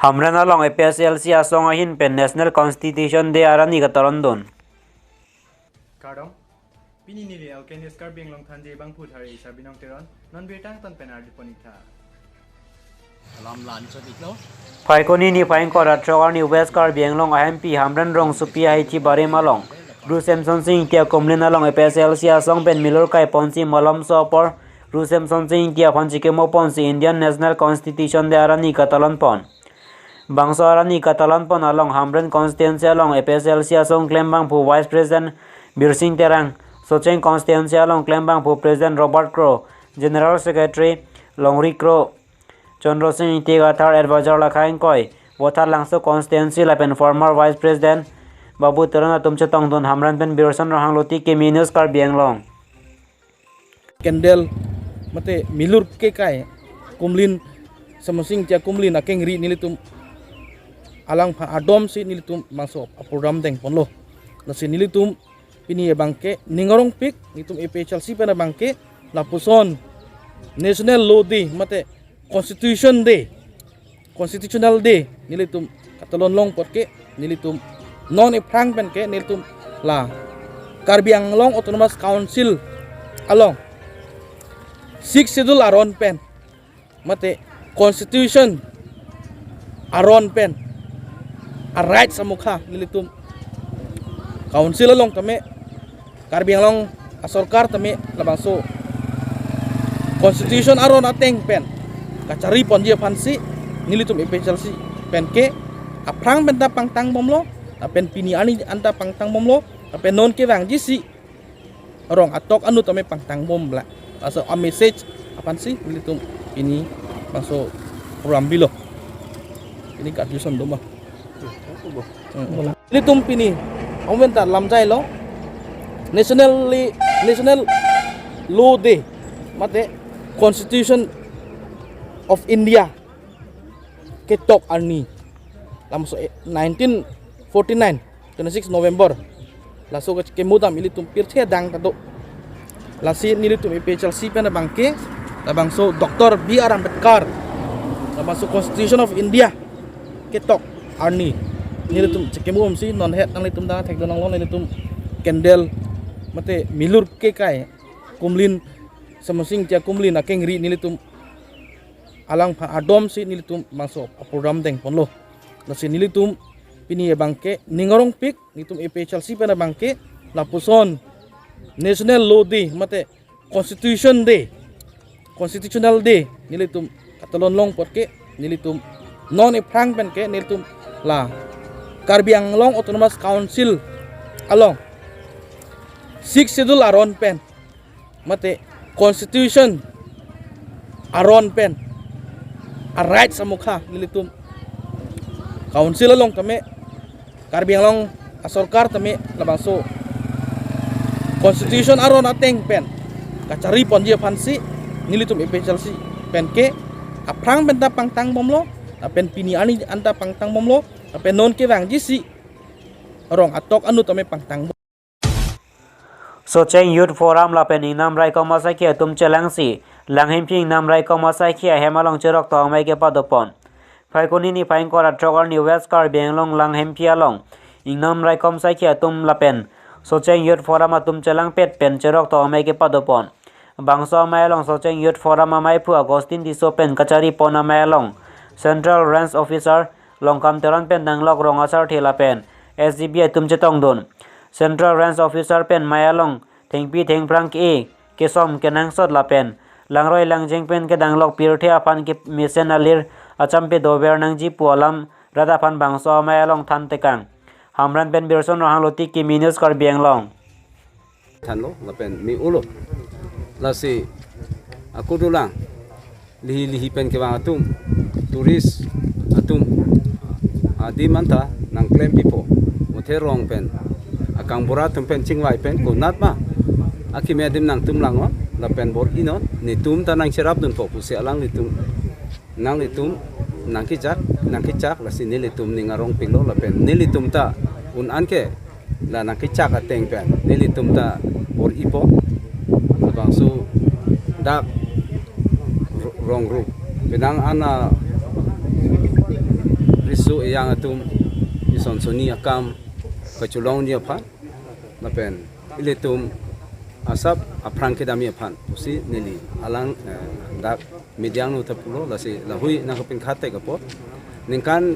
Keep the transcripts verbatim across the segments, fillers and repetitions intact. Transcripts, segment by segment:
Hamren along A P H L C asong ahin pen National Constitution Day arani katalon dun. Kardom, pini neli L K News Karbi Anglong Thanji abangphu thari Sabinong Teron, non birta angton pen ardi pon-ik tha. Alam lan so diklo. Phaikuni niphai ingkoi ra throk arni West Karbi Anglong ahempi Hamren rongsopi Haithi Barim along Ru Semsonsing Ingti akumlin along A P H L C asong pen milur kai ponsi malomso apor Ru Semsonsing Ingti aphan chikimo ponsi Indian National Constitution Day arani katalon pon. Bangso arani katalon pon along Hamren constituency along A P H L C asong klembangphu Vice President Birsing Terang, Socheng constituency along klembangphu President Robert Kro, General Secretary Longri Kro, Chandra Sing Ingti Kathar, Advisor lakha ingkoi, Vothatlangso constituency lapen former Vice President Babu Teron atum chetongdun. Hamren pen Birson Ronghang Loti, Kimi News Karbi Anglong. Candle mate milur kekai kumlin, Semsonsing Ingti akumlin akengri nelitum alangphan adomsi nelitum bangso aprogram dengponlo. Lasi nelitum pini abangke ning arongpik, nelitum A P H L C pen abangke lapuson National Law Day mate Constitution Day, Constitutional Day nelitum katalon long apot ke nelitum non aphrang pen ke nelitum la Karbi Anglong Autonomous Council along Sixth Schedule aron pen mate Constitution aron pen a-right samukha nelitum Council along tame Karbi Anglong asorkar tame labangso Constitution aron ateng pen kachari ponji aphansi nelitum A P H L C pen ke aphrang pen ta pangtang bomlo, lapen pini arni anta pangtang bomlo, lapen non kevangji si rong atok anu tame pangtang bomlo. Laso a-message aphansi nelitum pini bangso program bilo. Pini graduation doma. Hmm. Nelitum pini amen ta lamjailo, National Li-, National Law Day mate Constitution of India ketok arni. Lamso, eh, nineteen forty-nine, twenty-six November. Laso ke kemodam ilitum pirthe adang ta do. Lasi nelitum A P H L C pen abangke labangso Doctor B R Ambedkar labangso Constitution of India ketok arni nelitum chekemodamsi non het nanglitum ta thekdun nanglo, nelitum candle mate milur kekai kumlin, Semsonsing Ingti akumlin akengri nelitum alangphan adomsi nelitum bangso aprogram dengponlo. Lasi nelitum pini abangke ning arongpik, nelitum A P H L C pen abangke lapuson National Law Day mate Constitution Day, Constitutional Day nelitum katalon long apot ke nelitum non aphrang pen ke nelitum la Karbi Anglong Autonomous Council along Sixth Schedule aron pen mate Constitution aron pen a-right samukha nelitum Council along tame Karbi Anglong asorkar tame labangso Constitution aron ateng pen kachari ponji aphansi nelitum A P H L C pen ke aphrang pen ta pangtang bomlo, lapen pini arni anta pangtang bomlo, lapen non kevangji si rong atok anu tame pangtang bom. Socheng Youth Forum lapen Ingnam Raikom asaikhi atum chelangsi Langhemphi Ingnam Raikom asaikhi ahem along cheroktok amei kepadopon. Phaikuni niphai ingkoi ra throk arni West Karbi Anglong Langhemphi along Ingnam Raikom asaikhi atum lapen Socheng Youth Forum atum chelangpet pen cheroktok amei kepadopon. Bangso amei along Socheng Youth Forum ameiphu Augustine Tisso pen kacharipon amei along Central Range Officer Longkam Teron pen nanglok rong asarthe lapen S G B atum chetongdun. Central Range Officer pen mei along thengpi thengphrang ke-e kesom kenangsot lapen langroi langjeng pen kedanglok pirthe aphan kemesen alir achampe dover nangji pu alam rat aphan bangso amei along thantekang. Hamren pen Birson Ronghang Loti, Kimi News Karbi Anglong. Thanlo lapen me-olo. Lasi ako dolang lihi lihi pen kevang atum, tourist atum adim anta nangklem pipo. Muthe rong pen akangbura atum pen chingvai pen konat ma akimi adim nangtum langnon lapen bor-inon, netum ta nangcherapdunpo pusi alanglitum, nanglitum nangkechak, nangkechak, lasi nelitum ning arongpiklo lapen nelitum ta un-an ke la nangkechak ateng pen nelitum ta bor-ipo. Labangso dak ro-, rong ru penang ana Riso ejang atum ison soni akam kachelongji aphan lapen ilitum asap aphrang kedamji aphan pusi neli alang, eh, dak media angno ta pulo, lasi lahui nangkapingkhat tek apot. Ningkan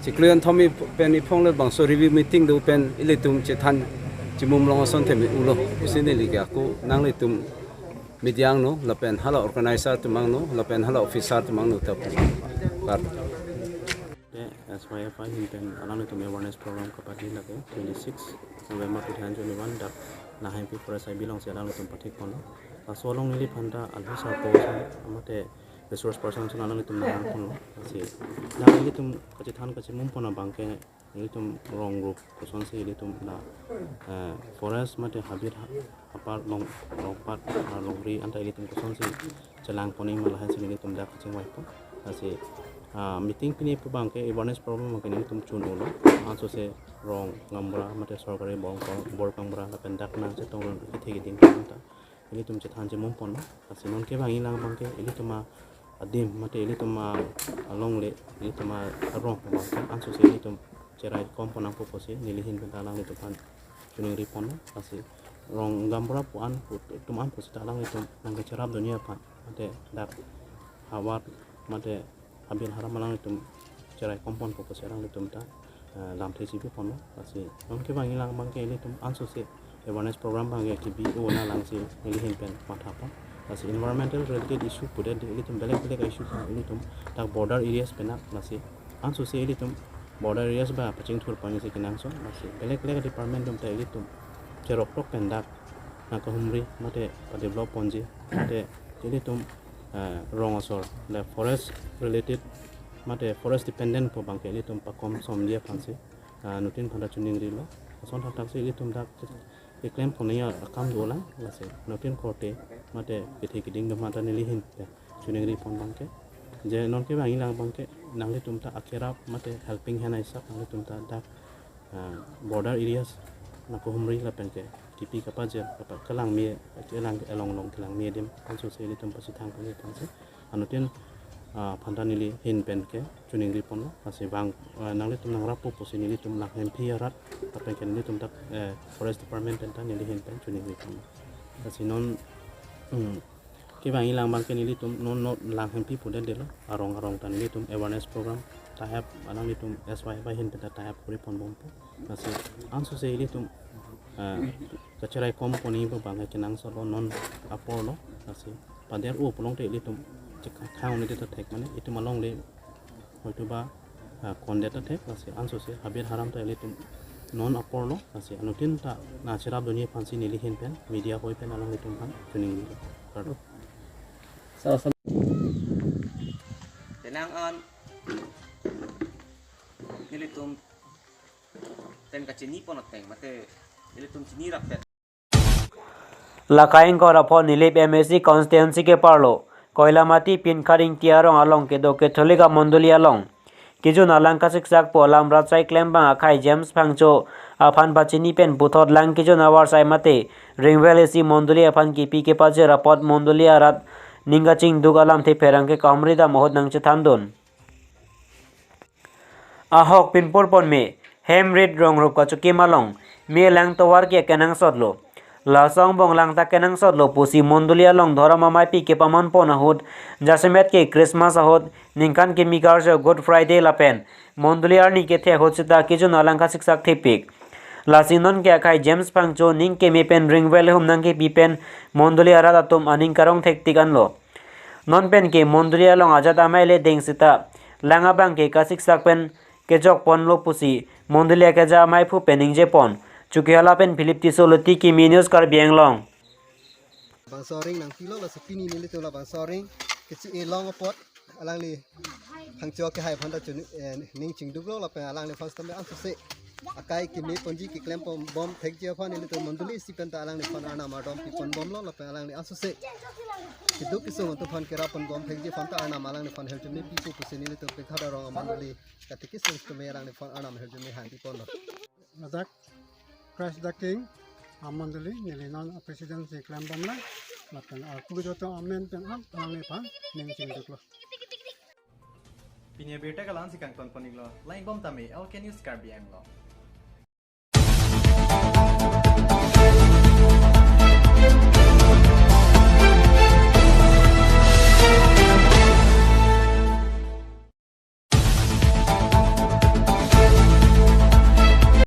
chiklo kethom pen iphong le bangso review meeting do pen ilitum chethan chimum long ason theme ulo pusi neli ke ako nanglitum media angno lapen hala organizer atum angno lapen hala officer atum angno ta pu. Kar. Te S Y F I ahin pen alanglitum awareness program kapadi lake twenty-six November two thousand twenty-one dak Langhenpi Forest I B alongsi alanglitum pathik ponlo. Laso along neli phanta alhi sarpo ason mate resource person ason alanglitum nahang ponlo. Lasi dak ilitum kachethan kachimum pon abangke ilitum rong rup kosonsi ilitum la, eh, forest mate habit ha-, apar long, longpat, ah, longri anta ilitum kosonsi chelang ponji ma lahai si ilitum dak kachingvai pon. Lasi, ah, meeting pini pu abangke awareness program abangke ilitum chun ulo. Ansose rong gaonbura mate sorkari bor, bor gaonbura lapen dak nangchetongdun kethe keding anta ilitum chethan chimum ponlo. Lasi non kevangji lang abangke ilitum adim mate ilitum alongle ilitum arong abangke ansose ilitum cherai kom pon nangpo pusi neli ahin pen ta alanglitum aphan choningri ponlo. Lasi rong gaonbura pu an pu atum an pusita alanglitum nangkacherapdunji aphan mate dak havar mate habit haram alanglitum cherai kom ponpo pusi alanglitum ta, eh, lamthe chipi ponlo. Lasi non kevangji lang abangke ilitum ansose awareness program abangke kebi o na lang si neli ahin pen matha pon. Lasi environmental related issue pudet ilitum belek belek issue aphan ilitum dak border areas pen na lasi ansose ilitum border areas ba pachingthur ponji si kenangsot. Lasi belek belek department atum ta ilitum cherok tok pen dak nangkahumri mate padevelop ponji mate ilitum, eh, rong asor le forest related mate forest dependent pu abangke ilitum pakom somji aphansi, eh, anuttin aphanta choningrilo. Ason thakthak si ilitum dak keklem ponji akam dolang. Lasi anuttin korte mate kethe keding atum aphanta neli ahin pen choningri pon abangke je non kevangji lang abangke nanglitum ta akerap mate helping hand aisap nanglitum ta dak, ah, border areas nangkahumri lapen ke kepi kapajir kapa kelangme kelang along along kelangme adim ansose ilitum pasithang ponji aphansi anuttin, ah, aphanta neli ahin pen ke choningri ponlo. Lasi bang, ah, nanglitum nangrappo pusi nelitum Langhenpi arat lapen ke nelitum dak, eh, forest department pen ta neli ahin pen choningri ponlo. Lasi non, hmm, kevangji lang abangke nelitum non non Langhenpi pudetdetlo, arong arong ta nelitum awareness program tahap alanglitum S Y F I ahin pen ta tahap kori pon bompo. Lasi ansose ilitum, eh, kacherai kom ponji pu abangke kenangsotlo non aporlo. Lasi pader o pulote ilitum chekha khang ne ta thek mane itum alongle hoituba, ah, kondet ta thek. Lasi ansose habit haram ta ilitum non aporlo. Lasi anuttin ta nangcherapdunji aphansi neli ahin pen media hoi pen alanglitum aphan choningri. Kardom. Sa, sa. Tenang an nelitum pen kachini pon ateng mate nelitum chini rapet. Lake ingkoi ra pho Nilip M A C constituency keparlo Koilamati Pinkhar Ingti arong along kedo Catholic amondoli along kejun alang kasiksak pu alam rat sai klembang akhai James Phangcho aphan pachini pen puthot lang kejun avarsai mate ringvel isi mondoli aphan kipi kepajir apot mondoli arat ning kachingduk alamthe pherangke kahumri dam ahut nangchethandun. Ahok pinpur ponme, hem rit rong rup kachokim along, me lang tovar ke kenangsotlo. Laso angbong lang ta kenangsotlo pusi mondoli along dhorom amaipi kepaman pon ahut, jasemet ke Christmas ahut, ningkan kimi karjo Good Friday lapen mondoli arni kethe ahut seta kejun alang kasiksak thepik. Lasi non ke akhai James Phangcho ning keme pen ringvel hum nangkepi pen mondoli arat atum aning karong thektik anlo. Non pen ke mondoli along ajat amei le deng seta lang abang ke kasiksak pen kejok ponlo pusi mondoli akeja amei phu pen ningje pon. Chokihola pen Philip Tisso Luti, Kimi News, Karbi Anglong. Bangso aring nangpilo, lasi pini nelitum labangso aring kechi-e long apot alangli Phangcho akehai aphan ta chun, eh, ning chingduklo lapen alangliphan sitame ansose akai keme ponji keklem pon bom thekji aphan nelitum mondoli isi pen ta alangliphan arnam ardom pi pon bomlo lapen alangli ansose keduk kesung atum aphan kerap pon bom thekji aphan ta arnam alangliphan hirjume pipo pusi nelitum Pinkhar arong amondoli katekis sitame alangliphan arnam hirjume hangpi ponlo. Ladak Christ the King amondoli neli non a-president si klem bomlang lapen arpu joto amen pen an alangliphan ning chingduklo. Pini abirta ke la-ansi kangton pon-iklo. Lang-ik bom tame L K News Karbi Anglong.